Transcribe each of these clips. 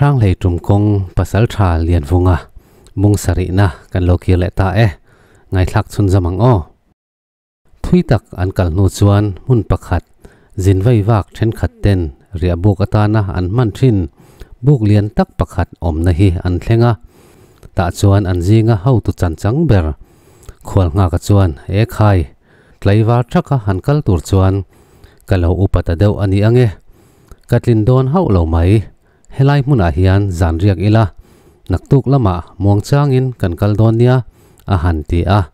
Hranghlei tum kawng Pasaltha Lianvunga mung sarihna kan lo kir leh ta e, ngaithlak chhun zam ang aw. Thui tak an kal hnu chuan hmun pakhat zin vei vak thenkhat ten riah buk atana an hman thin buk lian tak pakhat awmna hi an thleng a, tah chuan an zinga hotu chan chang ber khual nghaka chuan e khai tlaivar thaka han kal tur chuan ka lo upa ta deuh a ni ange, ka tlin dawn hauh lo mai. Helai hmunah hian zan riak ila, naktuk lamah muangchangin kan kal dawn nia, a han ti a.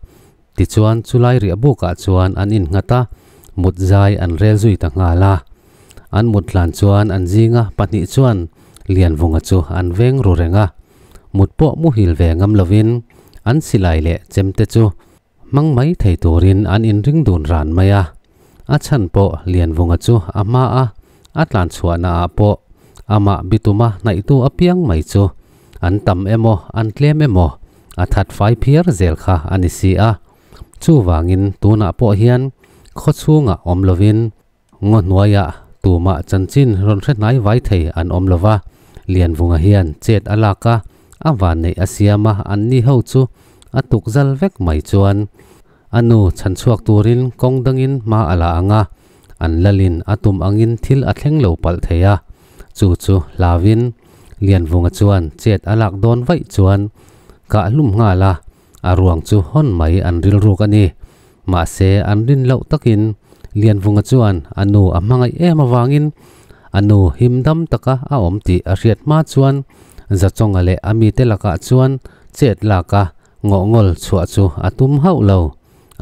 Tichuan chulai riah bukah chuan an innghat a, mut zai an rel zui ta nghal a. An mut hlan chuan an zinga pahnih chuan Lianvunga chu an veng ru reng a, mut pawh muhil ve ngam lovin an silai leh chemte chu hmang mai thei turin an inring dun ran mai a. A chhan pawh Lianvunga chu a hma a, a tlan chhuahna ah pawh amah bituma hnaihtu apiang mai chu an tam emaw an tlem emaw a that fai phiar zel kha a ni si a. Chuvangin tunah pawh hian khaw chhungah awm lovin Ngaw hnuaiah tumah chanchin rawn hre hnai vai thei an awm lo va, Lianvunga hian chet a lak a, a vanneih a siam a, anni ho chu a tuk zal vek mai chuan a nu chhan chhuak turin kawng dangin hma a la ang a, an lalin a tum angin thil a thleng lo palh thei a, chu chu hlauin Lianvunga chuan chet a lak dawn vaih chuan kah hlum nghal a, A ruang chu hawn mai an rilruk a ni. Mahse, an rin loh takin Lianvunga chuan a nu a hmangaih em avangin a nu him dam taka a awm tih a hriat hma chuan Zachawnga leh a mite lakah chuan chet lak a ngawhngawl chhuah chu a tum hauh lo.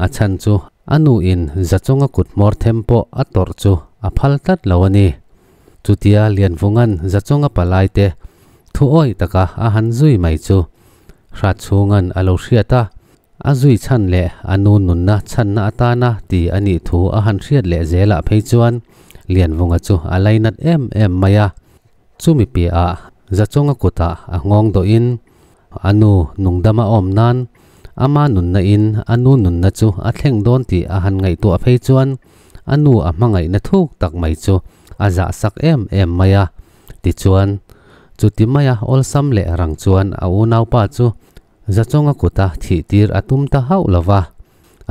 A chhan chu a nu in Zachawnga kut hmawr them pawh a tawrh chu a phal tlat lo a ni. Chutia Lianvunga'n Zachawnga palaite thu awih taka a han zui mai chu Hrat chhunga'n a lo hriat a, a zui chhan leh a nu nunna chhanna atana ti a nih thu a han hriat leh zelah phei chuan Lianvunga chu a lainat em em mai a. Chumi piahah Zachawnga kutah a nghawng dawhin a nu nungdama awm nan ama nunna in a nu nunna chu a thleng dawn tih a han ngaihtuah phei chuan a nu a hmangaihna thuk tak mai chu a zahsak em em mai a. Tichuan, chuti maia awlsam leh rang chuan a unaupa chu Zachawnga kuta thih tir a tum ta hauh lo va,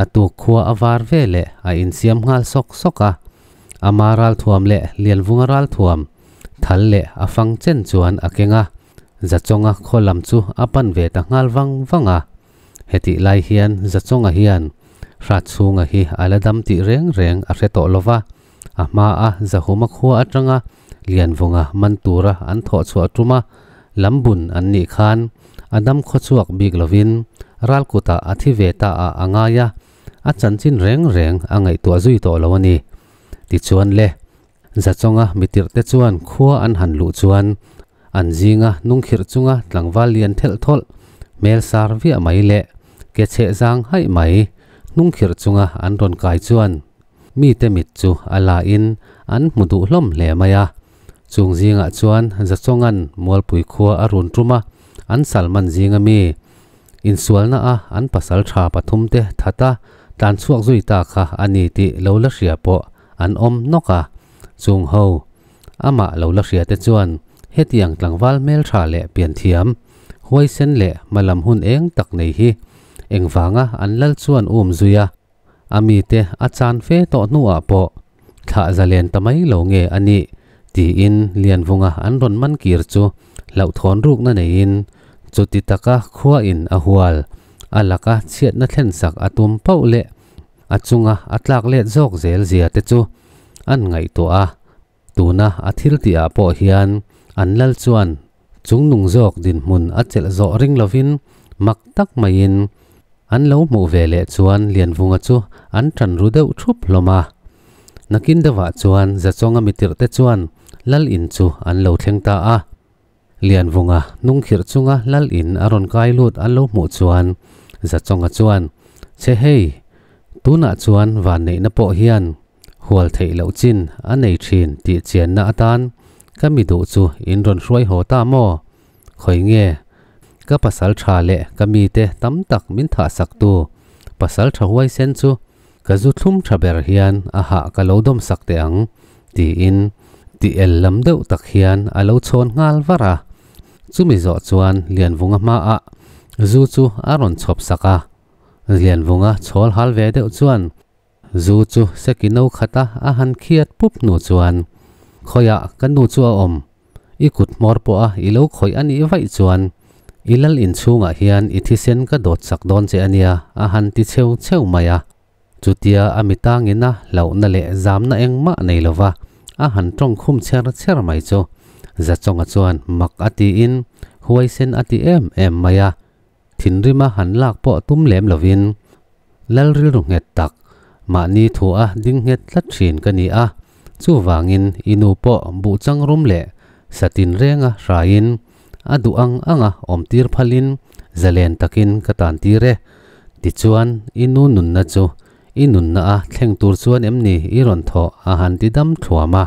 a tuk khua a var ve leh a insiam nghal sawk sawk a. Ama ralthuam leh Lianvunga ralthuam thal leh a fang chen chuan a keng a, Zachawnga khaw lam chu a pan ve ta nghal vang vang a. Hetih lai hian Zachawnga hian Hratchhunga hi a la dam tih reng reng a hre tawh lo va, A hmaa Zahuma khua atanga Lianvunga man tura an thawh chhuah tuma lambun an nih khan a dam khawchhuak bik lovin ralkutah a thi ve ta ah a ngai a, a chanchin reng reng a ngaihtuah zui tawh lo a ni. Tichuan le, Zachawnga mitirhte chuan khua an han luh chuan an zinga nungkhirh chunga tlangval lian thelh thawlh, hmel sar viah mai leh ke chheh zang haih mai hnungkhirh chunga an rawn kai chuan Mite mit chu a la in an hmu duh hlawm hle mai a. Chung zingah chuan Zachawnga'n Mualpui khua a run tum a, an Salman zinga mi insualna a an pasal tha pathum te that a tlan chhuak zui ta kha a ni tih lo la hria pawh an awm nawk a. Chung ho amah lo la hria te chuan hetiang tlangval hmeltha leh pianthiam, huaisen leh hmalam hun eng tak nei hi engvanga an lal chuan um zui a, A mite a chan fe tawh hnuah pawh thlah zalen ta mai lo nge a nih tiin Lianvunga an rawn man kir chu hlauhthawn rukna neiin chuti taka khuain a hual a laka chhiatna thlensak a tum pauh leh a chunga a tlak let zawk zel zia te chu an ngaihtuah a. Tuna a thil tihah pawh hian an lal chuan chungnung zawk dinhmun a chelh zawh ring lovin mak tak maiin an lo hmuh ve leh chuan Lianvunga chu an tan ru deuh thup hlawm a. Nakin deuhah chuan Zachawnga mitirhte chuan lal in chu an lo thleng ta a. Lianvunga hnungkhirh chunga lal in a rawn kai lut an lo hmuh chuan Zachawnga chuan, Che hei, tunah chuan vanneihna pawh hian hual theih loh chin a nei thin tih chianna atan ka mi duh chu in rawn hruai haw ta maw? Khawi nge? Ka pasal tha leh ka mite tam tak min thah sak tu pasal tha huaisen chu ka zu thlum tha ber hian a hah ka lo dawm sak teh ang tiin ti el lam deuh tak hian a lo chhawn nghal var a. Chumi zawh chuan Lianvunga hmaah zu chu a rawn chhawp sak a. Lianvunga chhawl hal ve deuh chuan zu chu seki no khata a han khiat pup hnu chuan, Khawiah ka nu chu a awm? I kut hmawr pawha i lo khawih a nih vaih chuan i lal inchhungah hian i thisen ka dawt sak dawn che a nia, a han ti cheu cheu mai a. Chutia a mitangina hlauhna leh zamna engmah nei lova a han tawng khum chher chher mai chu Zachawnga chuan mak a tiin huaisen a ti em em mai a. Thinrima han lak pawh tum lem lovin Lal rilru nghet tak, mahni thua ding nghet tlat thin ka ni a, chuvangin i nu pawh buhchang rum leh satin renga hraiin a duh ang anga awmtir phalin zalen takin ka tantir e. Tichuan i nu nunna chu i nunna a thleng tur chuan em ni i rawn thawh a han ti dam thluam a.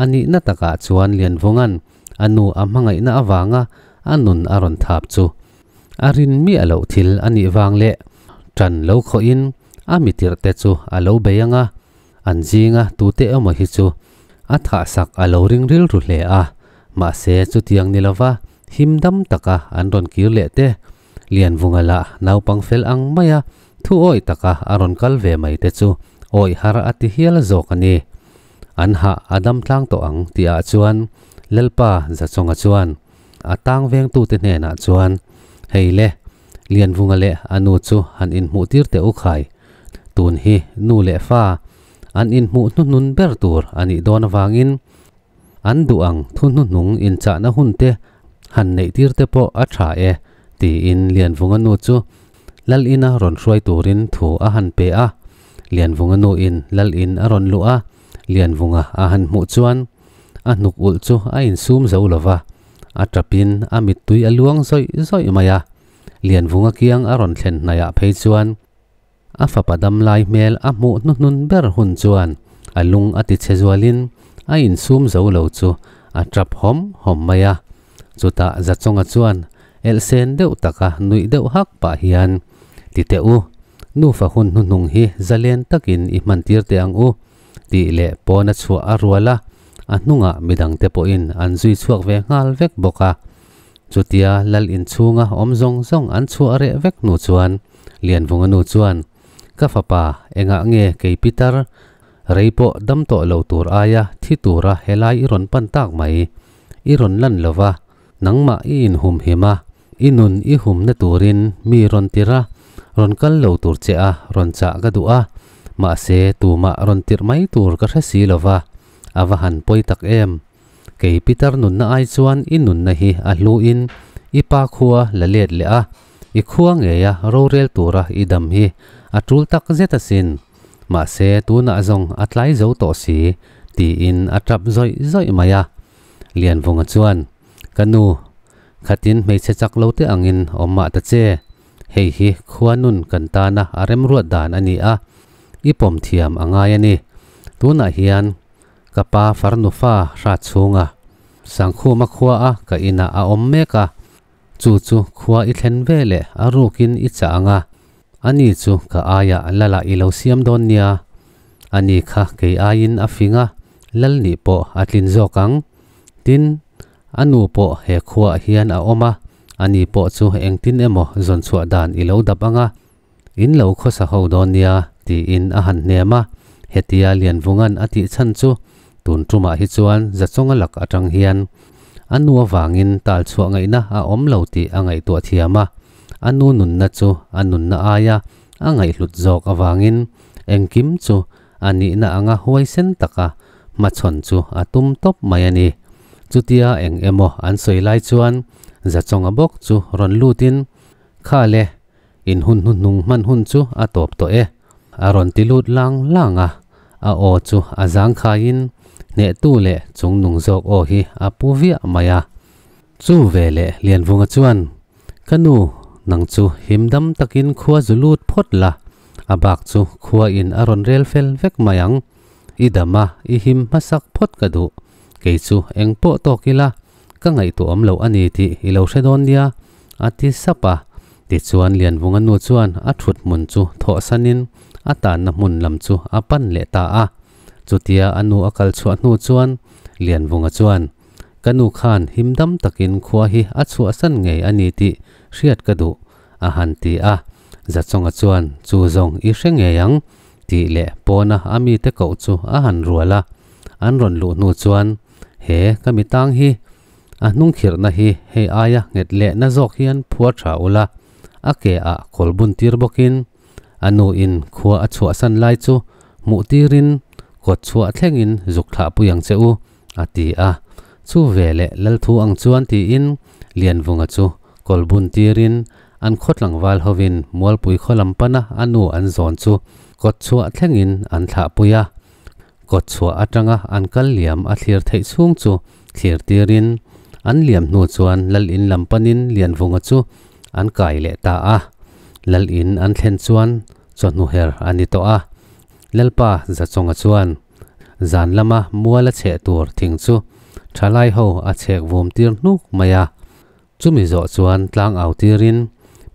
A nihna takah chuan Lianvunga'n a nu a hmangaihna avanga a nun a rawn thap chu a rin miah loh thil a nih vang leh ṭan lo khawhin a mitirhte chu a lo bei ang a, an zinga tute emaw hi chu a thahsak a lo ring rilru hle a, mahse chutiang ni lova him dam taka an rawn kir leh te, Lianvunga lah naupang fel ang maia thu awih taka a rawn kal ve mai te chu awih har a ti hial zawk a ni. An hah a dam tlang tawh ang tihah chuan Lalpa Zachawnga chuan A tang vengtute hnenah chuan, Hei le, Lianvunga leh a nu chu han inhmuh tir teh u khai. Tun hi nu leh fa an inhmuh hnuhnun ber tur a nih dawn avangin an duh ang thu hnuhnung inchahna hunte han neih tir te pawh a tha e, tiin Lianvunga nu chu Lal ina rawn hruai turin thu a han pe a. Lianvunga nu in Lal in a rawn luh a, Lianvunga a han hmuh chuan A hnuk ulh chu a insum zo lo va, a tapin a mittui a luang zawih zawih mai a. Lianvunga kiang a rawn thlen hnaiah phei chuan a fapa dam lai hmel a hmuh hnuhnun ber hun chuan a lung a ti chhe zualin a insum zo lo chu a tap hawm hawm mai a. Chutah Zachawnga chuan elhsen deuh taka nuih deuh hak pah hian, Ti teh u, nufa hun hnuhnung hi zalen takin i hmantir teh ang u, tih leh pawna chhuah a rual a, a hnungah midangte pawhin an zui chhuak ve nghal vek bawk a. Chutia lal inchhunga awm zawng zawng an chhuah reh vek hnu chuan Lianvunga nu chuan, Ka fapa, engah nge kei pitar rei pawh dam tawh lo tur aia thi tura helai i rawn pan tak mai? I rawn lan lo va, nangmah i inhumhim a, i nun i humna turin mi rawn tir a, rawn kal lo tur che a rawn chah ka duh a, mahse tumah rawn tirh mai tur ka hre si lo va, a va han pawi tak em. Kei Peter nunna ai chuan i nunna hi a hluin i pa khua la let leh a, i khua ngeia rorel tura i dam hi a tul tak zet asin. Mahse tunah zawng a tlai zo tawh si, tiin a tap zawih zawih mai a. Lianvunga chuan, Ka nu, khatin hmeichhe chak lo te angin awm mah ta che. Hei hi khua nun kan tana a remruat dan a ni a, i pawm thiam a ngai a ni. Tunah hian ka pa farnu fa hrat chhunga Sangkhuma khua a ka inah a awm mek a, chu chu khua i thlen ve leh a rukin i chah ang a, ani chu ka aiah lalah i lo siam dawn nia. Ani kha kei aiin a fing a, lal nih pawh a tlin zawk ang. Tin, A nu pawh he khuaah hian a awm a, ani pawh chu engtin emaw zawn chhuah dan i lo dap ang a, in lo khawsa ho dawn nia, tiin a han hnem a. Hetia Lianvunga'n a tih chhan chu tun tumah hi chuan Zachawnga lak atang hian a nu avangin tal chhuah ngaihna a awm lo tih a ngaihtuah thiam a, a nu nunna chu a nunna aia a ngaihhlut zawk avangin engkim chu a nihna anga huaisen taka hmachhawn chu a tum tawp mai a ni. Chutia eng emaw an sawi lai chuan Zachawnga bawk chu rawn lutin, Kha le, in hun hnuhnung hman hun chu a tawp tawh e, a rawn ti lut lang lang a. A aw chu a zangkhaiin hnehtu leh chungnung zawk aw hi a pu viah mai a. Chu veleh Lianvunga chuan, Ka nu, nang chu himdam takin khua zu lut phawt la, a bak chu khua in a rawn rel fel vek mai ang. I dam a, i him hmasak phawt ka duh. Kei chu eng pawh tawk ila, ka ngaihtuah awm loh a ni tih i lo hre dawn nia, a ti sap a. Tichuan Lianvunga nu chuan a thut hmun chu thawhsanin a tanna hmun lam chu a pan leh ta a. Chutia a nu a kal chhuah hnu chuan Lianvunga chuan, Ka nu khan himdam takin khua hi a chhuahsan ngei a ni tih hriat ka duh, a han ti a. Zachawnga chuan, Chu zawng i hre ngei ang, tih leh pawna a mite koh chu a han rual a. An rawn luh hnu chuan, He ka mi tang hi, a hnungkhirhna hi hei aia nghet leh na zawk hian phuar tha ula, a ke ah kawl bun tir bawkin a nu in khua a chhuahsan lai chu hmuh tirin kawt chhuah thlengin zuk thlah pui ang che u, a ti a. Chu veleh Lalthu ang chuan tiin Lianvunga chu kawl bun tirin an khaw tlangval hovin Mualpui khaw lam pana a nu an zawn chu kawt chhuah thlengin an thlah pui a. Kawt chhuah atanga an kal liam a thlir theih chhung chu thlir tirin an liam hnu chuan Lal in lam panin Lianvunga chu an kai leh ta a. Lal in an thlen chuan chawhnu her a ni tawh a. Lalpa Zachawnga chuan zan lama mual a cheh tur thing chu thalai ho a chhek vum tir hnuk mai a. Chumi zawh chuan tlang au tirin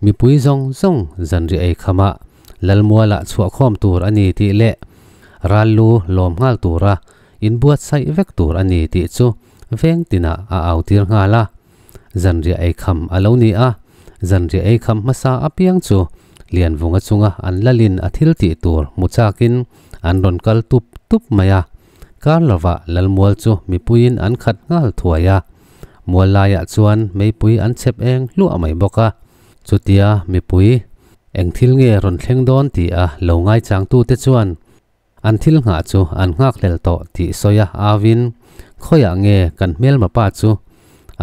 mipui zawng zawng zanri ei khamah Lalmualah chhuahkhawm tur a ni tih leh ral lu lawm nghal tura inbuatsaih vek tur a ni tih chu veng tinah a au tir nghal a. Zanriah ei kham a lo ni a, zanriah ei kham hmasa apiang chu Lianvunga chunga an lalin a thil tih tur hmu chakin an rawn kal tup tup mai a. Kar lovah Lalmual chu mipuiin an khat nghal thuai a, mual laiah chuan meipui an chhep eng hluah mai bawk a. Chutia mipui eng thil nge rawn thleng dawn tih a lo ngaichangtute chuan an thil nghah chu an nghakhlel tawh tih sawi a auin, Khawiah nge kan hmelma pa chu?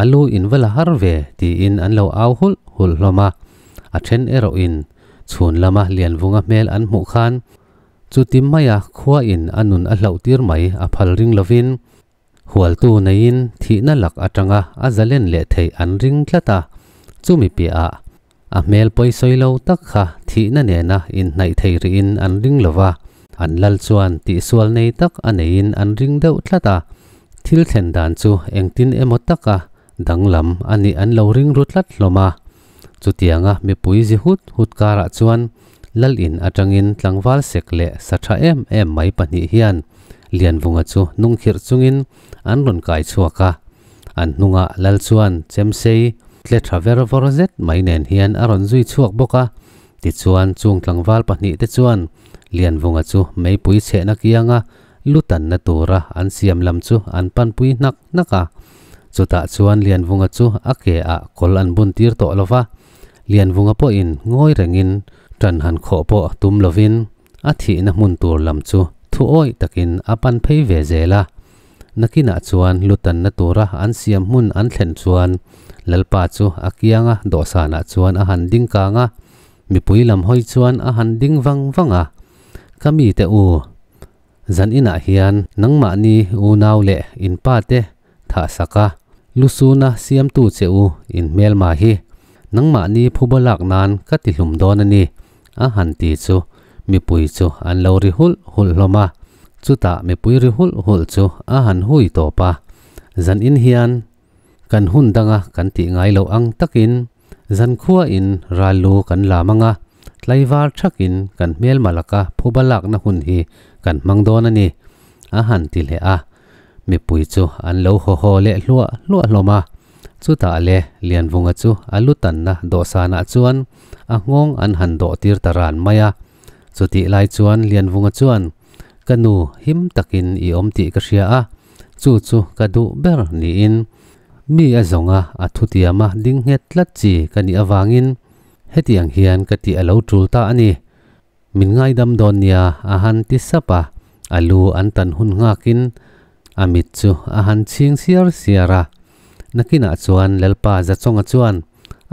A lu in va la har ve tiin an lo au hulh hulh hlawm a. A then erawhin chhun lama Lianvunga hmel an hmuh khan chuti maia khua in a nun a hlauh tir mai a phal ring lovin Hualtu neiin thihna lak atanga a zalen leh theih an ring tlat a, chumi piahah a hmel pawisawi lo tak kha thihna nena inhnaih thei rihin an ring lo va, an lal chuan tihsual nei tak a neiin an ring deuh tlat a, thil thlen dan chu engtin emaw taka danglam a nih an lo ring ru tlat hlawm a. Chutianga mipui zi hut hut karah chuan Lal in atangin tlangval sek leh sa tha em em mai pahnih hian Lianvunga chu nungkhirh chungin an rawn kai chhuak a. An hnungah Lal chuan chemsei tle tha ver vawr zet mai nen hian a rawn zui chhuak bawk a. Tichuan chung tlangval pahnih te chuan Lianvunga chu meipui chhehna kianga lu tanna tura an siam lam chu an panpui hnak hnak a. Chutah chuan Lianvunga chu a ke ah kawl an bun tir tawh lo va. Lianvunga pawhin ngawi rengin ṭan han khawh pawh tum lovin a thihna hmun tur lam chu thu awih takin a pan phei ve zel a. Nakinah chuan lutanna tura an siam hmun an thlen chuan Lalpa chu a kianga dawhsanah chuan a han ding kang a, mipui lam hawi chuan a han ding vang vang a, Ka mite u, zan inah hian nangmahni unau leh in pa te Thah sak a, lusuna siamtu che u in hmelma hi nangmahni phuba lak nan ka ti hlum dawn a ni, a han ti chu mipui chu an lo ri hulh hulh hlawm a. Chutah mipui ri hulh hulh chu a han hui tawp a, zan in hian kan hun danga kan tih ngai loh ang takin zankhua in ral lu kan lam ang a, tlaivar thakin kan hmelma laka phuba lakna hun hi kan hmang dawn a ni, a han ti leh a. Mipui chu an lo haw haw leh hluah hluah hlawm a. Chutah le Lianvunga chu a lu tanna dawhsanah chuan a nghawng an han dawh tir ta ran mai a. Chutih lai chuan Lianvunga chuan, Ka nu, him takin i awm tih ka hria a, chu chu ka duh ber niin mi a zawnga a thutiama ding nghet tlat chi ka nih avangin hetiang hian ka tih a lo tul ta a ni. Min ngaidam dawn nia a han ti sap a, a lu an tan hun nghakin a mit chu a han chhing siar siar a. Nakinah chuan Lalpa Zachawnga chuan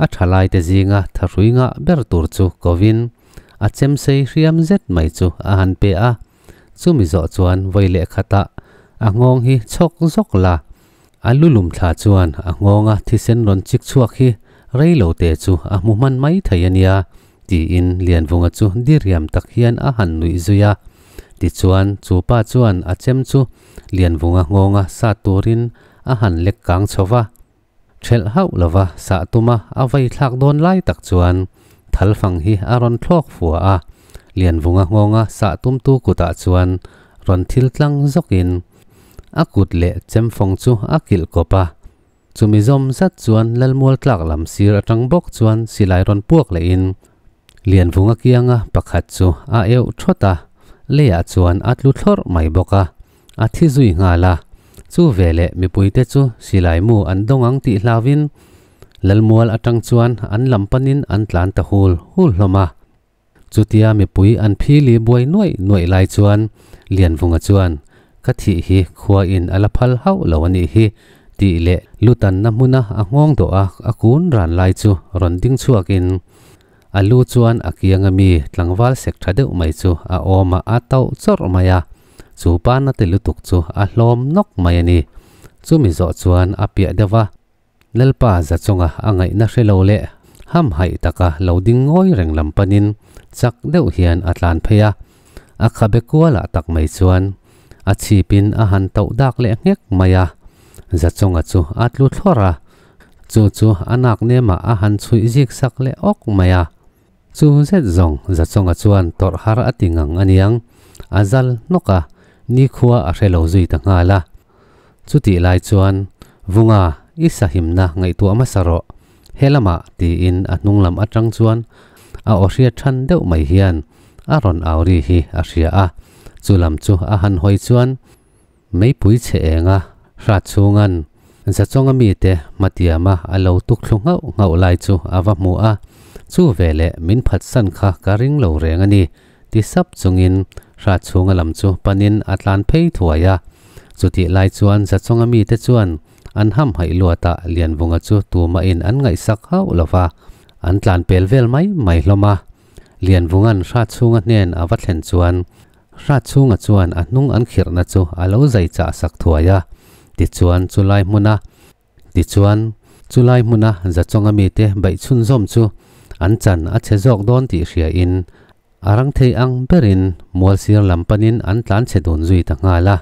a thalaite zinga thahrui ngah ber tur chu kovin a chemsei hriam zet mai chu a han pe a. Chumi zawh chuan vawi leh khatah a nghawng hi chhawk zawk la, a lu lum thla chuan a nghawnga thisen rawn chik chhuak hi rei lo te chu a hmu hman mai thei a nia tiin Lianvunga chu diriam tak hian a han nuih zui a. Tichuan chu pa chuan a chem chu Lianvunga nghawnga sat turin a han lek kang chho va. Ṭhelh hauh lova sah tuma a vei thlak dawn lai tak chuan thalfang hi a rawn thlawk fua a, Lianvunga nghawnga sah tumtu kutah chuan rawn thil tlang zawkin a kut leh chemfawng chu a kilh kawp a. Chumi zawm zat chuan Lalmual tlak lam sir atang bawk chuan silai rawn puak lehin Lianvunga kianga pakhat chu a euh thawt a, leiah chuan a tlu thlawrh mai bawk a, a thi zui nghal a. Chu veleh mipuite chu silai mu an dawng ang tih hlauhin Lalmual atang chuan an lam panin an tlan ta hul hul hlawm a. Chutia mipui an phili buai nuaih nuaih lai chuan Lianvunga chuan, Ka thih hi khua in a la phal hauh lo a nih hi, tih leh lutanna hmuna a nghawng dawh a a kun ran lai chu rawn ding chhuakin a lu chuan a kianga mi tlangval sek tha deuh mai chu a awm a a tauh chawrh mai a, chu pa na ti lutuk chu a hlawm nawk mai a ni. Chumi zawh chuan a piah deuh va. Lalpa za chunga a ngaihna hre lo leh hamhaih taka lo ding ngawi reng lam panin chak deuh hian a tlan phei a, a khabe kualah tak mai chuan a chhipin a han tauh dak leh nghek mai a, za chunga chu a tlu thlawrh a, chu chu a nak nemah a han chhuih zik sak leh awk mai a. Chu zet zawng za chunga chuan tawrh har a ti ngang aniang, a zal hnawk a, nikhua a hre lo zui ta nghal a. Chutih lai chuan, Vunga, i sahimna ngaihtuah hmasa rawh, he lamah, tiin a hnung lam atang chuan a aw hriat than deuh mai hian a rawn au ri hi a hria a. Chu lam chu a han hawi chuan meipui chhe enga hrat chhungan Zachawnga mite hmatiama a lo tuk thlu nghauh nghauh lai chu a va hmu a. Chu veleh min phatsan kha ka ring lo reng a ni, ti sap chungin hrat chhunga lam chu panin a tlan phei thuai a. Chutih lai chuan Zachawnga mite chuan an hamhaih luatah Lianvunga chu tumahin an ngaihsak hauh lo va, an tlan pel vel mai mai hlawm a. Lianvunga'n hrat chhunga hnen a va thlen chuan hrat chhunga chuan a hnung an khirhna chu a lo zai chah sak thuai a. Tichuan chulai hmuna Tichuan chulai hmuna Zachawnga mite baih chhunzawm chu an chan a chhe zawk dawn tih hriain A rang thei ang berin mual sir lam panin an tlan chhe dun zui ta nghal a.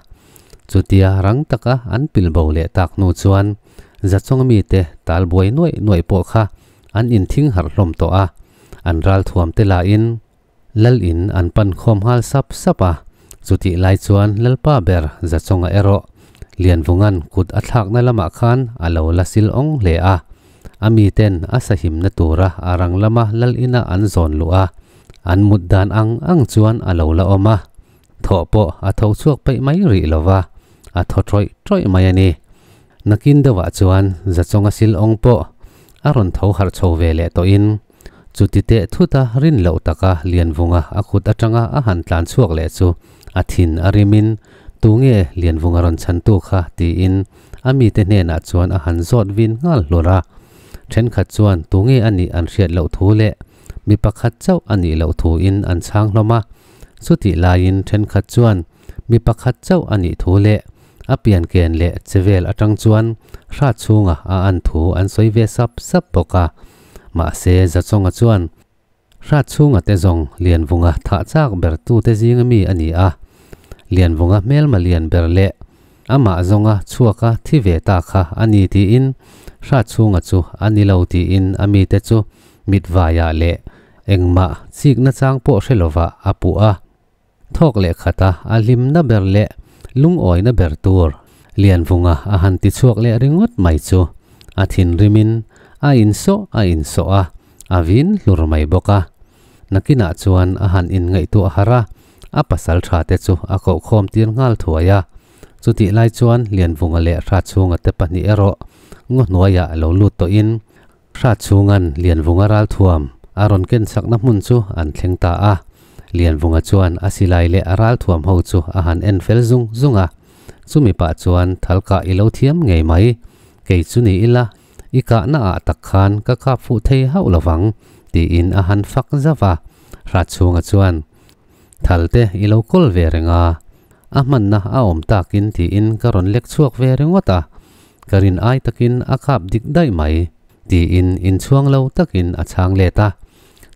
Chutia rang taka an pil bo leh tak hnu chuan Zachawng mite tal buai nuaih nuaih pawh kha an inthing harh hlawm tawh a, an ral thuam te lahin Lal in an pan khawm nghal sap sap a. Chutih lai chuan Lalpa ber Zachawnga erawh Lianvunga'n kut a thlakna lamah khan a lo la sil awng hle a. A miten a sahimna tura a rang lama lal ina an zawn luh a, an mut dan ang ang chuan a lo la awm a, thawh pawh a tho chhuak peih mai rih lo va, a thaw tawih tawih mai a ni. Nakin deuhah chuan Zachawnga sil awng pawh a rawn tho harh chho ve leh tawhin, chuti teh thuta rin loh taka Lianvunga a kut atanga a han tlan chhuak leh chu a thin a rimin, Tunge Lianvunga rawn chhantu kha? tiin A mite hnenah chuan a han zawt vin nghal hlur a. Thenkhat chuan tunge a nih an hriat loh thu leh mi pakhat chauh a nih loh thuin an chhang hlawm a. Chutih laiin thenkhat chuan mi pakhat chauh a nih thu leh a pian ken leh che vel atang chuan hrat chhunga a an thu an sawi ve sap sap bawk a. Mahse Zachawnga chuan Hrat chhunga te zawng Lianvunga thah chak ber tute zinga mi a ni a, Lianvunga hmelma lian ber leh amah zawnga chhuaka thi ve ta kha a ni tiin Hrat chhunga chu a ni lo tiin a mite chu mitvaiah leh engmah chikna chang pawh hre lovah a puh a. Thawk leh khata a hlimna ber leh lungawina ber tur Lianvunga a han ti chhuak leh ringawt mai chu a thinrimin a insawh a insawh a, a vin hlur mai bawk a. Nakinah chuan a han inngaihtuah harh a, a pasal tha te chu a kohkhawm tir nghal thuai a. Chutih lai chuan Lianvunga leh Hratchhunga te pahnih erawh ngaw hnuaiah lo lut tawhin Hratchhunga'n Lianvunga ralthuam a rawn ken chakna hmun chu an thleng ta a. Lianvunga chuan a silai leh a ralthuam ho chu a han en fel zung zung a. Chumi pah chuan thalkah i lo thiam ngei mai, kei chu ni ila, i kahna ah tak khan ka kap fuh thei hauh lovang, tiin a han fak zauh a. Hratchhunga chuan, Thalte i lo kawl ve reng a, a hmanna a awm takin tiin ka rawn lek chhuak ve ringawt a, ka rin ai takin a kap dik daih mai, tiin inchhuang lo takin a chhang let a.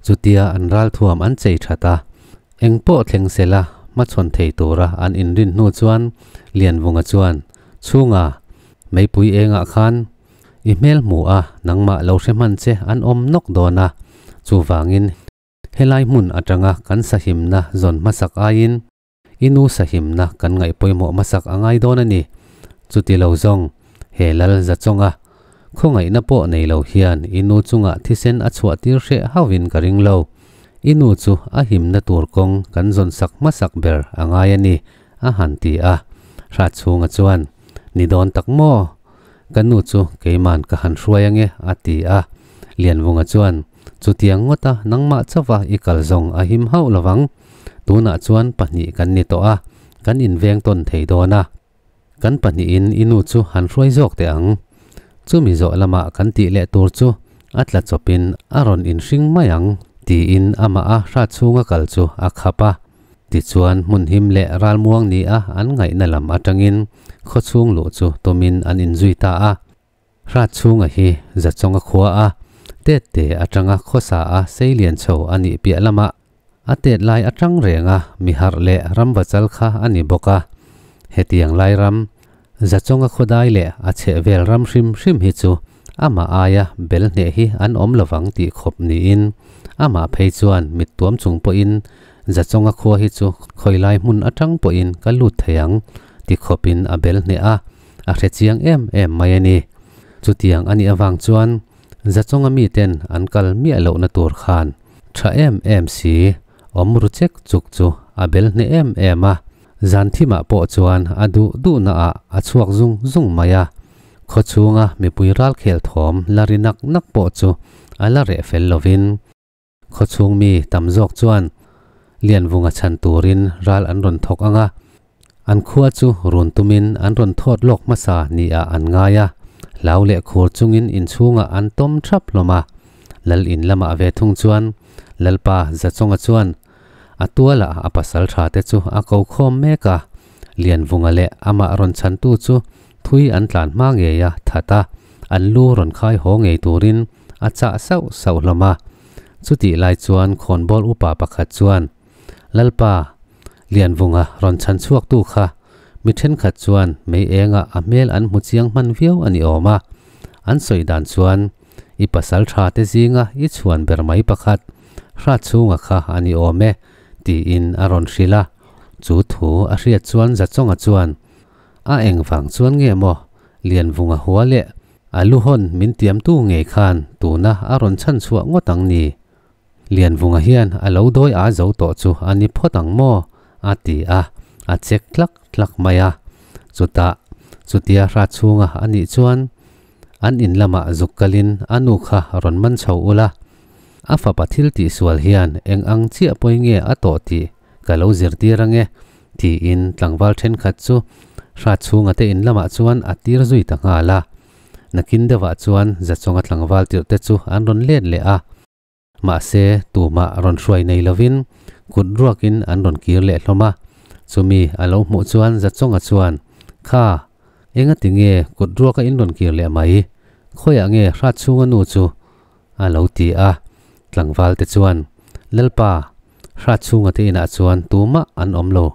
Chutia an ralthuam an chei that a, eng pawh thleng sela hmachhawn thei tura an inrin hnu chuan Lianvunga chuan, Chhunga, meipui engah khan i hmel hmu a, nangmah lo hre hman che an awm nawk dawn a, chuvangin Helai hmun atanga kan sahimna zawn hmasak aiin i nu sahimna kan ngaih pawimawh hmasak a ngai dawn a ni. Chuti lo zawng, he lal za chawnga Khawngaihna pawh nei lo hian i nu chungah thisen a chhuah tir hreh hauhin ka ring lo. I nu chu a himna tur kawng kan zawn sak hmasak ber a ngai a ni, a han ti a. Hratchhunga chuan, Ni dawn tak maw? Ka nu chu keiman ka han hruai ange, a ti a. Lianvunga chuan, Chutiang ngawta nangmah chauha i kal zawng a him hauh lovang. Tunah chuan pahnih kan ni tawh a, kan inveng tawn thei dawn a. Kan pahnihin i nu chu han hruai zawk teh ang. Chumi zawh lamah kan tih leh tur chu a tla chawpin a rawn inhring mai ang, tiin amah a hrat chhunga kal chu a khap a. Tichuan hmun him leh ralmuang ni a an ngaihna lam atangin khawchhung luh chu tumin an inzui ta a. Hrat chhunga hi Zachawnga khua a tet te atanga khawsa a seilian chho a nih piah lamah a tet lai atang renga mi harh leh ramvachal kha a ni bawk a. Hetiang lai ram, Zachawnga khawdai leh a chhehvel ram hrim hrim hi chu amah aia bel hneh hi an awm lovang tih khawp niin amah phei chuan mit tuam chung pawhin Zachawnga khua hi chu khawilai hmun atang pawhin ka lut thei ang ti khawpin a bel hneh a. A hre chiang em em mai a ni. Chutiang a nih avang chuan Zachawnga miten an kal miah lohna tur khan tha em em si, awm ru chek chuk chu a bel hneh em em a. Zan thimah pawh chuan a duh duhnaah a chhuak zung zung mai a. Khawchhunga mipui ralkhel thawm la ri nak nak pawh chu a la reh fel lovin Khawchhung mi tam zawk chuan Lianvunga chhan turin ral an rawn thawk ang a, an khua chu run tumin an rawn thawt lawk hmasa niah an ngai a, hlau leh khur chungin inchhungah an tawm thap hlawm a. Lal in lamah ve thung chuan Lalpa Zachawnga chuan a tualah a pasal tha te chu a ko khawm mek a, Lianvunga leh amah rawn chhantu chu thui an tlan hma ngei a that a, an lu rawn khai haw ngei turin a chah sauh sauh hlawm a. Chutih lai chuan khawnbawl upa pakhat chuan, Lalpa, Lianvunga rawn chhan chhuaktu kha mi thenkhat chuan mei engah a hmel an hmu chiang hman viau a ni awm a. An sawi dan chuan, I pasal tha te zinga i chhuan ber mai pakhat, hrat chhunga kha a ni awm e, tiin a rawn hrilh a. Chu thu a hriat chuan Zachawnga chuan, A engvang chuan nge maw Lianvunga hua leh A lu hawn min tiamtu ngei khan tuna a rawn chhan chhuah ngawt ang ni. Lianvunga hian a lo dawi a zo tawh chu a ni phawt ang maw? a ti a, a chek tlak tlak mai a. Chutah, chutia hrat chhunga a nih chuan an in lamah zuk kalin a nu kha rawn man chho ula, a fapa thil tihsual hian eng ang chiah pawi nge a tawh tih ka lo zirtir ange, tiin tlangval thenkhat chu hrat chhunga te in lamah chuan a tir zui ta nghal a. Nakin deuhah chuan Zachawnga tlangval tirh te chu an rawn let leh a, mahse tumah rawn hruai nei lovin kut ruakin an rawn kir leh hlawm a. Chumi a lo hmuh chuan Zachawnga chuan, Kha, engati nge kut ruaka in rawn kir leh mai? Khawiah nge hrat chhunga nu chu? A lo ti a, tlangval te chuan, Lalpa, Hrat chhunga te inah chuan tumah an awm lo.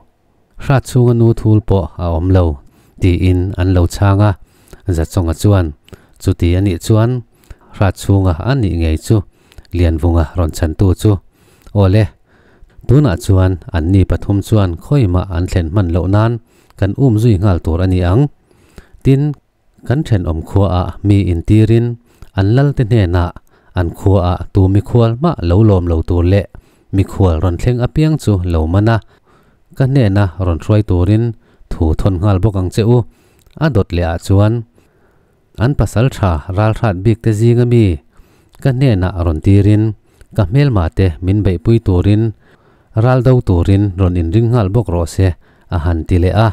Hrat chhunga nu thul pawh a awm lo, tiin an lo chhang a. Zachawnga chuan, Chuti a nih chuan, Hrat chhunga a nih ngei chu Lianvunga rawn chhantu chu. Awle, tunah chuan anni pathum chuan khawimah an thlen hman loh nan kan um zui nghal tur a ni ang. Tin, Kan thenawm khuaah mi intirin an lalte hnenah an khuaah tu mikhual mah lo lawm lo tur leh mikhual rawn thleng apiang chu lo man a, ka hnena rawn hruai turin thu thawn nghal bawk ang che u. A dawt leh ah chuan an pasal tha ralhrat bik te zinga mi ka hnenah rawn tirin ka hmelma te min beihpui turin ral do turin rawn inring nghal bawk rawh se a han ti leh a.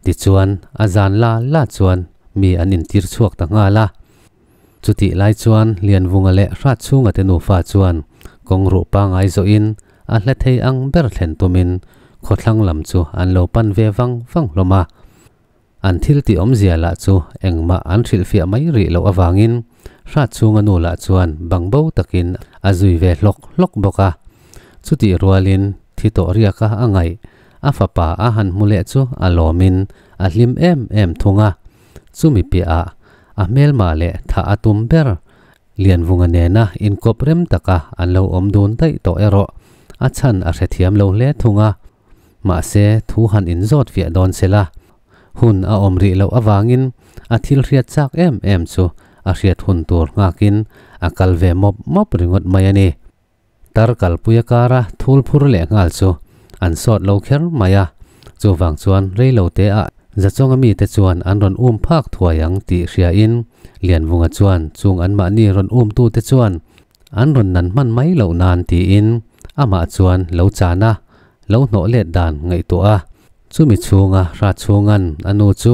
Tichuan, a zan la la chuan mi an intir chhuak ta nghal a. Chutih lai chuan Lianvunga leh Hratchhunga te nufa chuan kawng ruh pangai zawhin a hla thei ang ber thlen tumin khawthlang lam chu an lo pan ve vang vang hlawm a. An thil tih awmzia lah chu engmah an hrilhfiah mai rih loh avangin Hratchhunga nu lah chuan bangbo takin a zui ve hlawk hlawk bawk a. Chutih rualin thi tawh riaka a ngaih A fapa a han hmu leh chu a lawmin a hlim em em thung a, chumi piahah a hmelma leh thah a tum ber Lianvunga nena inkawp rem taka an lo awm dun daih tawh erawh a chhan a hrethiam lo hle thung a. Mahse thu han inzawt fiah dawn se la, hun a awm rih loh avangin a thil hriat chak em em chu a hriat hun tur nghakin a kal ve mawp mawp ringawt mai a ni. Tar kalpui a kara thul phur leh nghal chu an sawt lo kher mai a, chuvang chuan reilo te ah Zachawnga mite chuan an rawn um phak thuai ang tih hriain Lianvunga chuan chung anmahni rawn umtu te chuan an rawn nan hman mai loh nan tiin amah chuan lo chan a, lo hnawh let dan ngaihtuah a. Chumi chhunga Hratchhunga'n a nu chu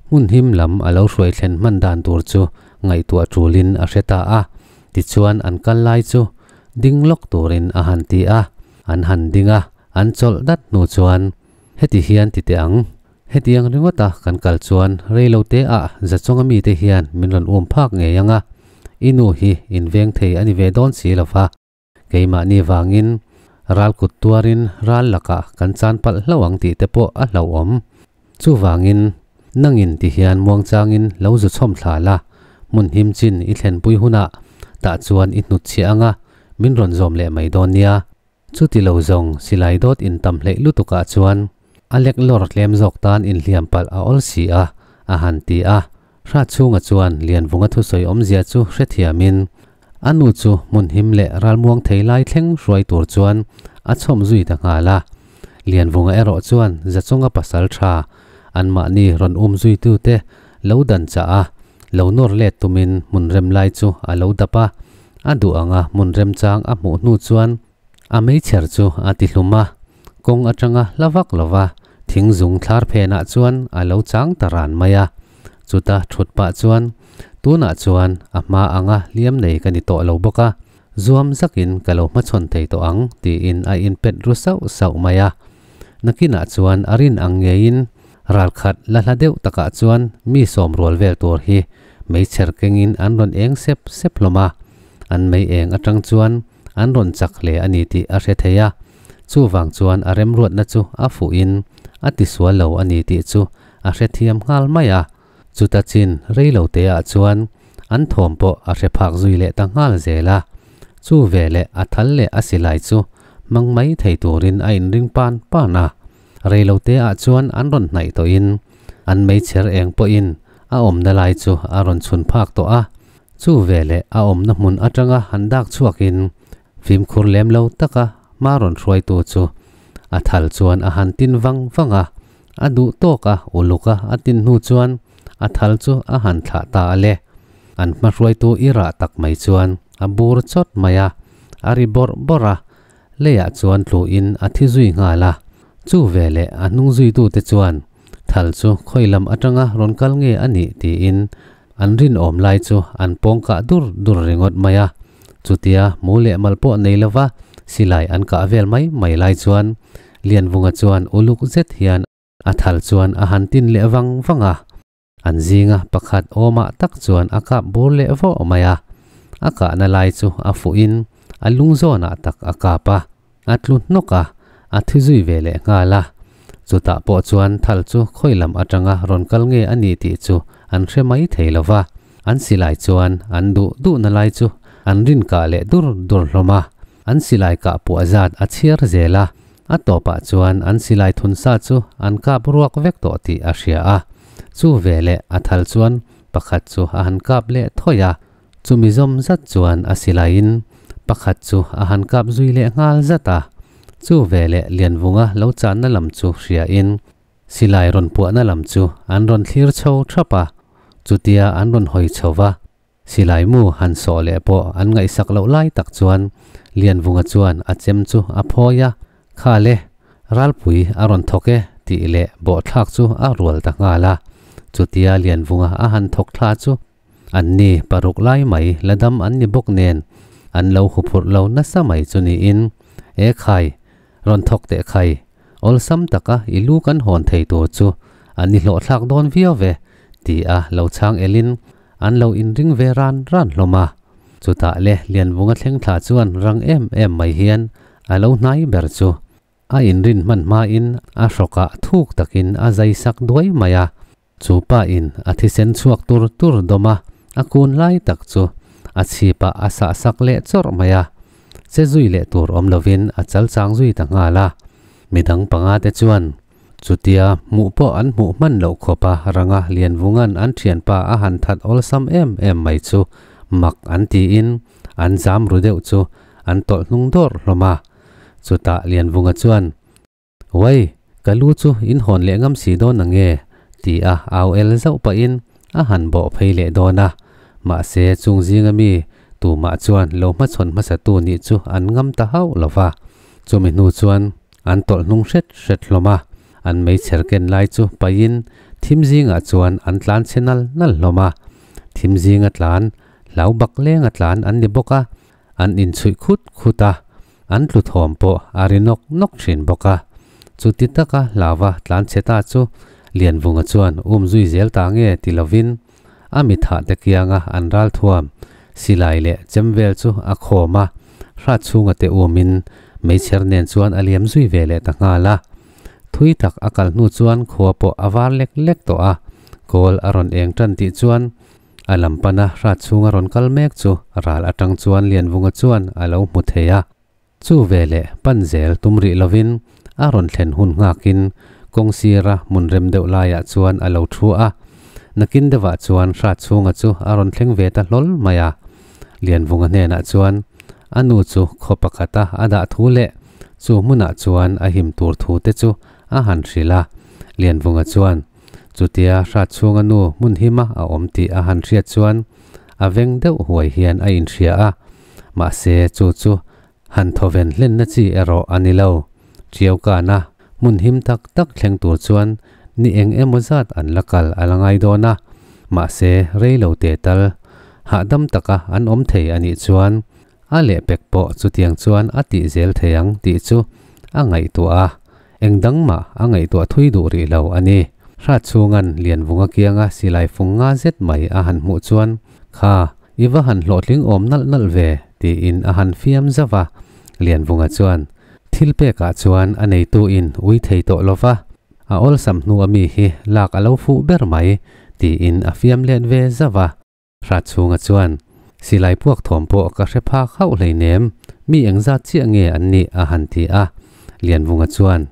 hmun him lam a lo hruai thlen hman dan tur chu ngaihtuah tulin a hre ta a. Tichuan an kal lai chu ding lawk turin a han ti a, an han ding a, an chawlh dat hnu chuan heti hian ti teh ang, hetiang ringawta kan kal chuan reilo te ah Zachawnga mite hian min rawn um phak ngei ang a, i nu hi inveng thei a ni ve dawn si lo va. Keimahni vangin ral kut tuarin ral lakah kan chan palh hlauh ang tih te pawh a hlauhawm. Chuvangin, nangin ti hian muangchangin lo zu chhawm thla la, hmun him chin i thlenpui hunah tah chuan i hnutchhiah anga min rawn zawm leh mai dawn nia. Chuti lo zawng silai dawt intam hleih lutukah chuan a lek lawr tlem zawk tan inhliam palh a awl si a, a han ti a. Hratchhunga chuan Lianvunga thusawi awmzia chu hrethiamin a nu chu hmun him leh ralmuang thei lai thleng hruai tur chuan a chhawm zui ta nghal a. Lianvunga erawh chuan Zachawnga pasal tha anmahni rawn um zuitute lo dan chah a, lo nawr let tumin hmun rem lai chu a lo dap a. A duh anga hmun remchang a hmuh hnu chuan A meichher chu a ti hlum a, kawng atanga hla vak lova thing zung thlar phenah chuan a lo chang ta ran mai a. Chuta thut pah chuan, Tunah chuan a hma anga hliam nei ka ni tawh lo bawk a, zuam zakin ka lo hmachhawn thei tawh ang, tiin a inpet ru sauh sauh mai a. Nakinah chuan a rin ang ngeiin ralkhat la hla deuh takah chuan mi sawm rual vel tur hi meichher kengin an rawn eng sep sep hlawm a. An mei eng atang chuan an rawn chak hle a ni tih a hre thei a, chuvang chuan a remruatna chu a fuhin a tisual lo a ni tih chu a hre thiam nghal mai a. Chuta chin rei lo te ah chuan an thawm pawh a hre phak zui leh ta nghal zel a, chu veleh a thal leh a silai chu hmang mai thei turin a inring pan pan a. Rei lo te ah chuan an rawn hnaih tawhin an meichher eng pawhin a awmna lai chu a rawn chhun phak tawh a, Chu veleh a awmna hmun atanga han dak chhuakin fimkhur lem lo taka hma rawn hruaitu chu a thal chuan a han tin vang vang a, a duh tawk a uluk a a tin hnu chuan a thal chu a han thlah ta a le. An hma hruaitu i rah tak mai chuan a bur chawt mai a, a ri bawrh bawrh a, leiah chuan tluin a thi zui nghal a. Chu veleh a hnung zuitute chuan thal chu khawi lam atanga rawn kal nge a nih tiin An rinawm lai chu an pawng kah dur dur ringawt mai a, chutia mu leh mal pawh nei lova silai an kah vel mai mai lai chuan Lianvunga chuan uluk zet hian a thal chuan a han tin leh vang vang a, an zinga pakhat awmah tak chuan a kap bur leh vawh mai a, a kahna lai chu a fuhin a lung zawnah tak a kap a, a tlu hnawk a, a thi zui ve leh nghal a. Chutah pawh chuan thal chu khawi lam atanga rawn kal nge a ni tih chu an hre mai thei lo va, an silai chuan an duh duhna lai chu an rin kah leh dur dur hlawm a, an silai kah puah zat a chhiar zel a, a tawpah chuan an silai thun sa chu an kap ruak vek tawh tih a hria a. Chu veleh a thal chuan pakhat chu a han kap leh thawih a, Chumi zawm zat chuan a silaiin pakhat chu a han kap zui leh nghal zat a, chu veleh Lianvunga lo channa lam chu hriain silai rawn puahna lam chu an rawn thlir chho thap a, chutia an rawn hawi chho va, silai mu han sawh leh pawh an ngaihsak loh lai tak chuan Lianvunga chuan a chem chu a phawi a, Kha le, ralpui a rawn thawk e tih leh bawhthlak chu a rual ta nghal a, chutia Lianvunga a han thawk thla chu An ni paruk lai mai la dam an ni bawk nen an lo huphurh lo nasa mai chu niin, E khai, rawn thawk teh khai, awlsam taka i lu kan hawn thei tur chu an ni hlawhthlak dawn viau ve, ti a lo chhang elin an lo inring ve ran ran hlawm a. Chutah le Lianvunga thleng thla chuan rang em em mai hian a lo hnai ber chu a inrin hman hmain a hrawkah thuk takin a zai sak duai mai a. Chu pa in a thisen chhuak tur tur dawm a, a kun lai tak chu a chhip ah a sah sak leh chawrh mai a. Che zui leh tur awm lovin a chal chang zui ta nghal a. Midang panga te chuan Chutia hmuh pawh an hmuh hman loh khawpa ranga Lianvunga'n an thianpa a han that awlsam em em mai chu mak an tiin an zam ru deuh chu an tawlh hnung dawrh hlawm a. Chutah Lianvunga chuan, Uai, ka lu chu in hawn leh ngam si dawn ang e, ti a au el zauh pahin a han bawh phei leh dawn a. Mahse chung zinga mi tumah chuan lo hmachhawn hmasatu nih chu an ngam ta hauh lo va. Chumi hnu chuan an tawlh hnung hret hret hlawm a, an meichher ken lai chu paihin thim zingah chuan an tlan chhe nal nal hlawm a. Thim zinga tlan, hlau bak lenga tlan an ni bawk a, an inchhuih khut khut a, an tlu thawm pawh a ri nawk nawk thin bawk a. Chuti taka hlauva tlan chhe ta chu Lianvunga chuan um zui zel ta nge ti lovin a mithah te kianga an ral thuam silai leh chem vel chu a khawm a, hrat chhunga te umin meichher nen chuan a liam zui ve leh ta nghal a. Thui tak a kal hnu chuan khua pawh a var lek lek tawh a, kawl a rawn eng tan tih chuan a lam pana hrat chhunga rawn kal mek chu ral atang chuan Lianvunga chuan a lo hmu thei a. Chu veleh pan zel tum rih lovin a rawn thlen hun nghakin kawng sira hmun rem deuh laiah chuan a lo thu a. Nakin deuhah chuan hrat chhunga chu a rawn thleng ve ta hlawl mai a. Lianvunga hnenah chuan a nu chu khaw pakhata a dah thu leh chu hmunah chuan a him tur thu te chu a han hrilh a. Lianvunga chuan chutia hrat chhunga nu hmun hima a awm tih a han hriat chuan a veng deuh huai hian a inhria a. Mahse chu chu Han thawven hlenna chi erawh a ni lo. Ṭiaukana hmun him tak tak thleng tur chuan ni eng emaw zat an la kal a la ngai dawn a, mahse rei lo teh tal hahdam taka an awm thei a nih chuan a lehpek pawh chutiang chuan a tih zel thei ang tih chu a ngaihtuah a, eng dang mah a ngaihtuah thui duh rih lo a ni. Hratchhunga'n Lianvunga kianga silai fung nga zet mai a han hmuh chuan, Kha, I va han hlawhtling awm nalh nalh ve, tiin a han fiam zauh a. Lianvunga chuan, Thil pekah chuan a neituin ui thei tawh lo va, a awlsam hnu a mi hi lak a lo fuh ber mai, tiin a fiam let ve zauh a. Hratchhunga chuan, Silai puak thawm pawh ka hre phak hauh hleinem, mi engzat chiah nge an nih? a han ti a. Lianvunga chuan,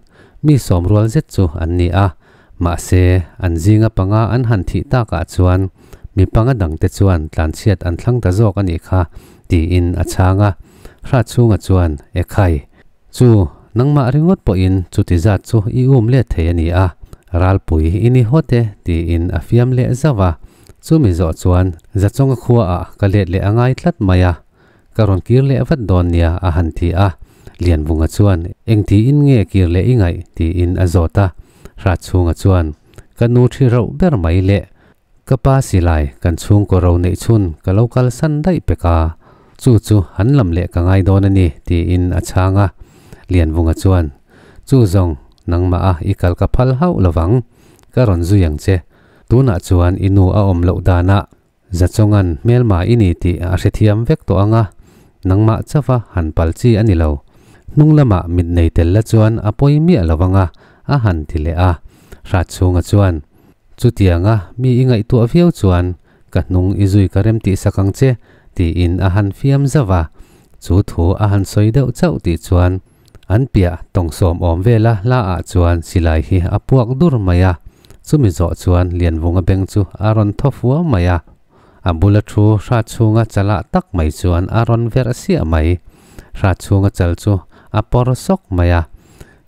Mi sawm rual zet chu an ni a, Mahse, an zinga panga an han thih takah chuan mi panga dangte chuan tlanchhiat an thlang ta zawk a nih kha, tiin a chhang a. Hratchhunga chuan, Ekhai, chu nangmah ringawt pawhin chuti zat chu i um let thei a ni a, ralpui i ni hawt e, tiin a fiam leh zauh a. Chumi zawh chuan Zachawnga khuaah ka let leh a ngai tlat mai a, Ka rawn kir leh vat dawn nia a han ti a. Lianvunga chuan, Eng tiin nge kir leh i ngaih? tiin a zawt a. Hratchhunga chuan, Ka nu thi rauh ber mai le. Ka pa silai kan chhungkaw ro neih chhun ka lo kalsan daih pek a. Chu chu han lam leh ka ngai dawn a ni, tiin a chhang a. Lianvunga chuan, Chu zawng, nangmah a i kal ka phal hauh lovang. Ka rawn zui ang che. Tunah chuan i nu a awm loh danah Zachawnga'n hmelma i ni tih a hrethiam vek tawh ang a, nangmah chauha han pal chi a ni lo. Hnung lamah mit nei tel la chuan a pawi miah lo ang a, a han ti leh a. Hratchhunga chuan, Chutianga mi i ngaihtuah viau chuan ka hnung i zui ka rem tih sak ang che, tiin a han fiam zauh a. Chu thu a han sawi deuh chauh tih chuan An piah tawng sawm awm vela hla ah chuan silai hi a puak dur mai a, chumi zawh chuan Lianvunga beng chu a rawn thaw fua mai a, a bula thu Hratchhunga chalah tak mai chuan a rawn verh siah mai. Hratchhunga chal chu a pawr sawk mai a,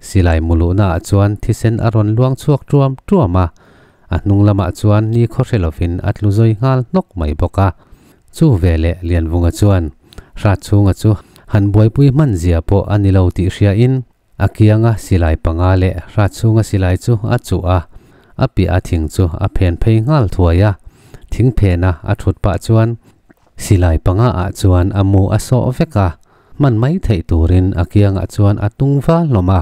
silai muluhna ah chuan thisen a rawn luang chhuak tuam tuam a, a hnung lamah chuan ni khawhre lovin a tlu zawi nghal hnawk mai bawk a. Chu veleh Lianvunga chuan Hratchhunga chu han buaipui hman zia pawh a ni lo tih hriain a kianga silai panga leh Hratchhunga silai chu a chuh a, a piah a thing chu a phen phei nghal thuai a. Thing phena a thut pah chuan silai panga ah chuan a mu a sawh vek a, hman mai theih turin a kiangah chuan a tung va hlawm a.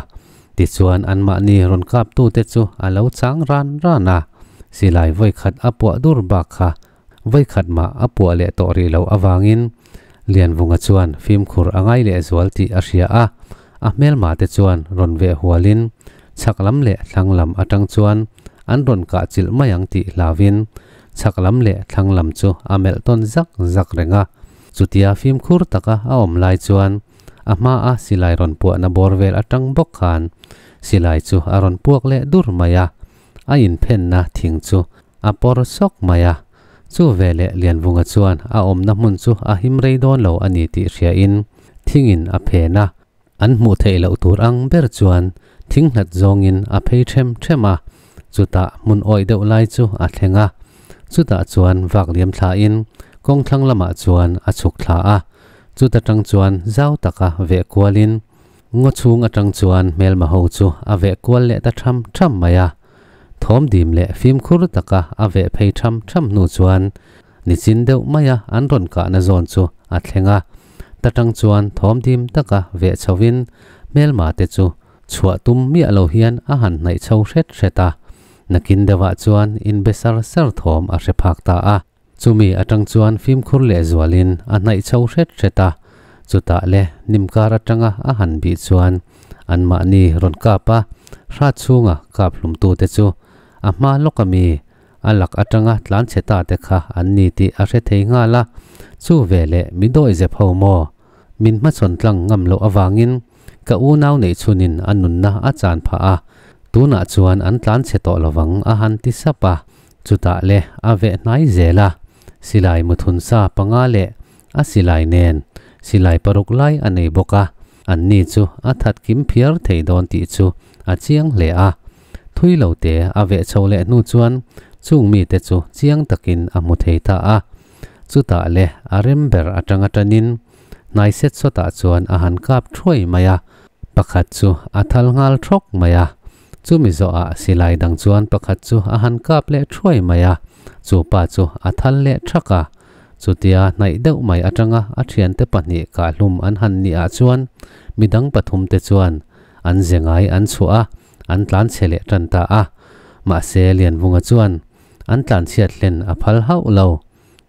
Tichuan anmahni rawn kaptute chu a lo chang ran ran a, silai vawikhat a puah dur bak kha Vawikhat mah a puah leh tawh rih loh avangin Lianvunga chuan fimkhur a ngai lehzual tih a hria a, a hmelma te chuan rawn veh hualin chhak lam leh thlang lam atang chuan an rawn kah chilh mai ang tih hlauin chhak lam leh thlang lam chu a melh tawn zak zak reng a. Chutia fimkhur taka a awm lai chuan a hmaa silai rawn puahna bawr vel atang bawk khan Silai chu a rawn puak leh dur mai a, a inphenna thing chu a pawr sawk mai a. Chu veleh Lianvunga chuan a awmna hmun chu a him rei dawn lo a ni tih hriain thingin a phen a, an hmuh theih loh tur ang ber chuan thing hlat zawngin a phei ṭhem ṭhem a, chutah hmun awih deuh lai chu a thleng a, chutah chuan vak liam thlain kawng thlang lamah chuan a chhuk thla a, chuta tang chuan zau taka veh kualin ngaw chhung atang chuan hmelma ho chu a veh kual leh ta ṭham ṭham mai a. Thawm dim leh fimkhur taka a veh phei ṭham ṭham hnu chuan nichin deuh maia an rawn kahna zawn chu a thleng a. Ta ṭang chuan thawm dim taka veh chhovin hmelma te chu chhuah tum miah lo hian a han hnaih chho hret hret a. Nakin deuhah chuan inbe sar sar thawm a hre phak ta a. Chumi atang chuan fimkhur lehzualin a hnaih chho hret hret a, chutah le nimkar atanga a han bih chuan anmahni rawn kap a, hrat chhunga kap hlumtute chu a hma lawk ami a lak atanga tlanchhe ta te kha an ni tih a hre thei nghal a, chu veleh mi dawihzep ho maw? Min hmachhawn tlang ngam loh avangin ka unau neih chhunin a nunna a chan phah a, tunah chuan an tlanchhe tawh lovang a han ti sap a. Chutah le a veh hnai zel a, silai muthun sa panga leh a silai nen silai paruk lai a nei bawk a, an ni chu a that kim phiar thei dawn tih chu a chiang hle a. Thui lo te a veh chho leh hnu chuan chung mite chu chiang takin a hmu thei ta a. Chutah le a rem ber atanga tanin hnai set sawtah chuan a han kap thuai mai a, pakhat chu a thal nghal thawk mai a. Chumi zawhah silai dang chuan pakhat chu a han kap leh thuai mai a, chu pa chu a thal leh thak a. Chutia hnaih deuh mai atanga a thiante pahnih kahhlum an han nih ah chuan midang pathum te chuan an ze ngai an chhuah a, an tlan chhe leh tan ta a. Mahse Lianvunga chuan an tlan chhiat hlen a phal hauh lo.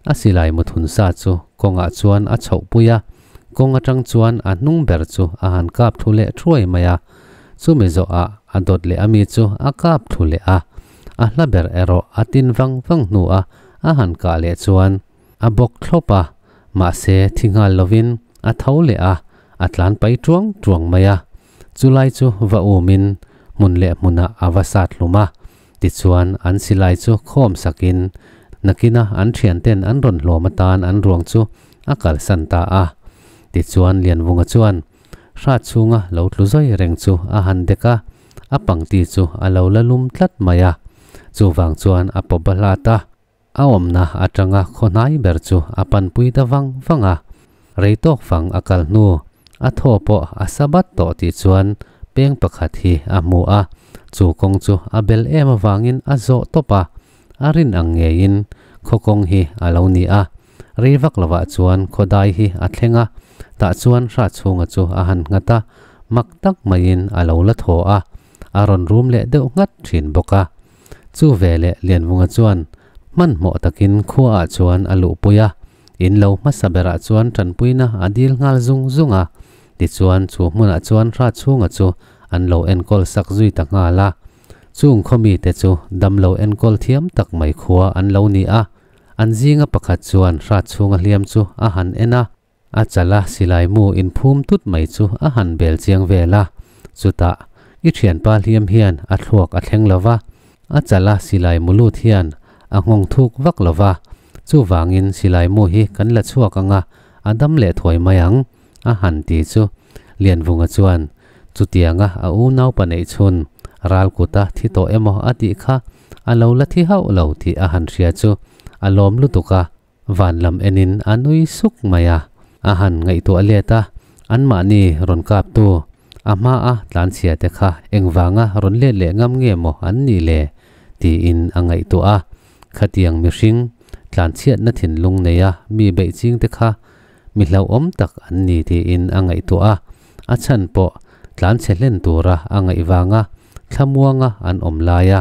A silai muthun sa chu kawngah chuan a chhoh pui a, kawng atang chuan a hnung ber chu a han kap thlu leh thuai mai a. Chumi zawhah a dawt leh ami chu a kap thlu leh a, a hla ber erawh a tin vang vang hnuah a han kah leh chuan a bawk thlawp a, mahse thi nghal lovin a tho leh a, a tlan pai tuang tuang mai a. Chulai chu va umin hmun leh hmunah a va sat hlum a, tichuan an silai chu khawm sakin nakina an thianten an rawn hlawm atan an ruang chu a kalsan ta a. Tichuan Lianvunga chuan Hrat chhunga lo tlu zawi reng chu a han dek a, a pangti chu a lo la lum tlat mai a. Chuvang chuan a pawp a hlat a, a awmna atanga khaw hnai ber chu a panpui ta vang vang a. Rei tawk fang a kal hnu, a thaw pawh a sa bat tawh tih chuan peng pakhat hi a hmu a, chu kawng chu a bel em avangin a zawh tawp a, a rin ang ngeiin khaw kawng hi a lo ni a. Rei vak lovah chuan khawdai hi a thleng a, tah chuan Hratchhunga chu a han nghat a, mak tak maiin a lo la thaw a, a rawn rum leh deuh nghat thin bawk a. Chu veleh Lianvunga chuan hmanhmawh takin khuaah chuan a luhpui a, in lo hmasa berah chuan tanpuina a dil nghal zung zung a, tichuan chu hmunah chuan Hratchhunga chu an lo enkawl sak zui ta nghal a. Chung khawmite chu damlo enkawl thiam tak mai khua an lo ni a, An zinga pakhat chuan hrat chhunga hliam chu a han en a, a chala silai mu inphum tut mai chu a han bel chiang vel a. Chutah, i thianpa hliam hian a thluak a thleng lo va, a chala silai mu lut hian a nghawng thuk vak lo va, chuvangin silai mu hi kan la chhuak ang a, a dam leh thuai mai ang, a han ti chu. Lianvunga chuan, Chutianga a unaupa neih chhun ral kuta thi tawh emaw a tih kha a lo la thi hauh lo tih a han hria chu a lawm lutuk a, van lam enin a nui suk mai a. A han ngaihtuah let a, anmahni rawn kaptu a hmaa tlanchhia te kha engvanga rawn let leh ngam nge maw an nih le? tiin a ngaihtuah a. Khatiang mihring tlanchhiatna thinlung neia mi beih ching te kha mi hlauhawm tak an ni tiin a ngaihtuah a. A chhan pawh tlanchhe hlen tura a ngaih vanga thlamuanga an awm laia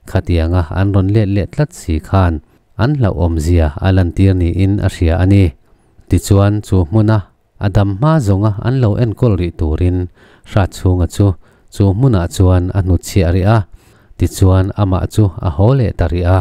khatianga an rawn let leh tlat si khan an hlauhawmzia a lantir niin a hria a ni. Tichuan chu hmuna a dam hma zawnga an lo enkawl rih turin Hratchhunga chu chu hmunah chuan a hnutchhiah rih a, tichuan amah chu a haw leh ta rih a.